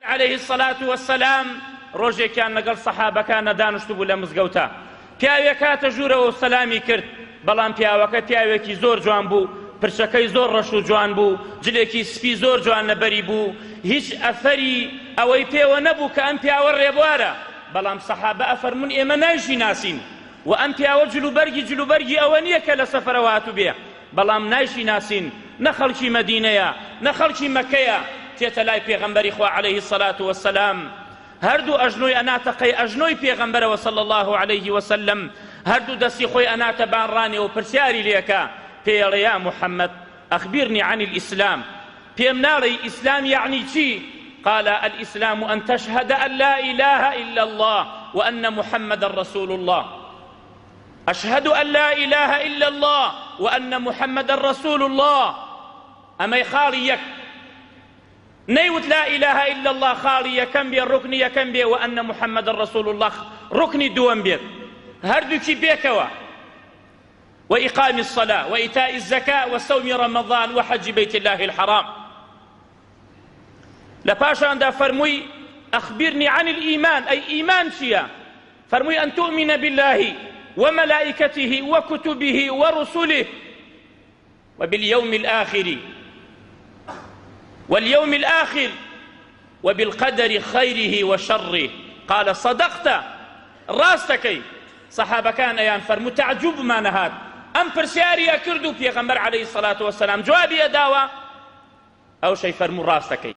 علیه الصلاة والسلام ڕۆژێکیان لەگەڵ سەحابەکانە دانیشتبوو لە مزگەوتا، پیاوێک هاتە ژوورەوە و سەلامی کرد، بەڵام پیاوەکە پیاوێکی زۆر جوان بوو، پرچەکەی زۆر ڕەش و جوان بوو، جلێکی سپی زۆر جوان لەبەری بوو، هیچ ئەثەری ئەوەی پێوە نەبوو کە ئەم پیاوە ڕێبوارە، بەڵام سەحابە ئەفەرموون ئێمە نایشیناسین و ئەم پیاوە جلوبەرگی جلوبەرگی ئەوە نییە کە لە سەفەرەوە هاتووبێ، بەڵام نایشیناسین، نە خەڵکی مەدینەیە، نە خەڵکی مەککەیە، تێتە لای پێغەمبەری خوا علیە الصلوە والسلام، هەردوو ئەژنۆی ئەناتە قەی ئەژنۆی پێغەمبەرەوە صلی اللە علیه وسلم، هەردوو دەستی خۆی ئەناتە بان ڕانیەوە پرسیاری لێکا، پێی ئەڵێ یا محمد اخبرنی عن الاسلام، پێم ناڵێی ئیسلام یەعنی چی؟ قال الاسلام ان تشهد ان لا اله الا اللە وان محمدا رسول اللە. اشهد ان لا اله الا اللە وان محمدا رسول اللە، ئەمەی خاڵی یەک. نەیوت لا اله الا اللە خاڵی یەکەم بێ ڕوکنی یەکەم بێ وان محمدا رسول اللە ڕوکنی دووەم بێت، هەردووکی پێکەوە. وإقام الصلاة وإيتاء الزكاة وصوم رمضان وحج بيت الله الحرام. لە پاشاندا فەرمووی أخبرني عن الإيمان، ئەی ئیمان چییە؟ فەرمووی أن تؤمن بالله وملائكته وكتبه ورسله وباليوم الآخر واليوم الآخر وبالقدر خيره وشره قال صدقت. ڕاستەکەی. سەحابەکان ئەیان فەرموو تەعجوبمان ئەهات ئەم پرسیاری ئەکرد و پێغەمبەر عەلەیهی سەلات وەسەلام جوابی ئەداوە ئەوشەی فەرموو ڕاستەکەی.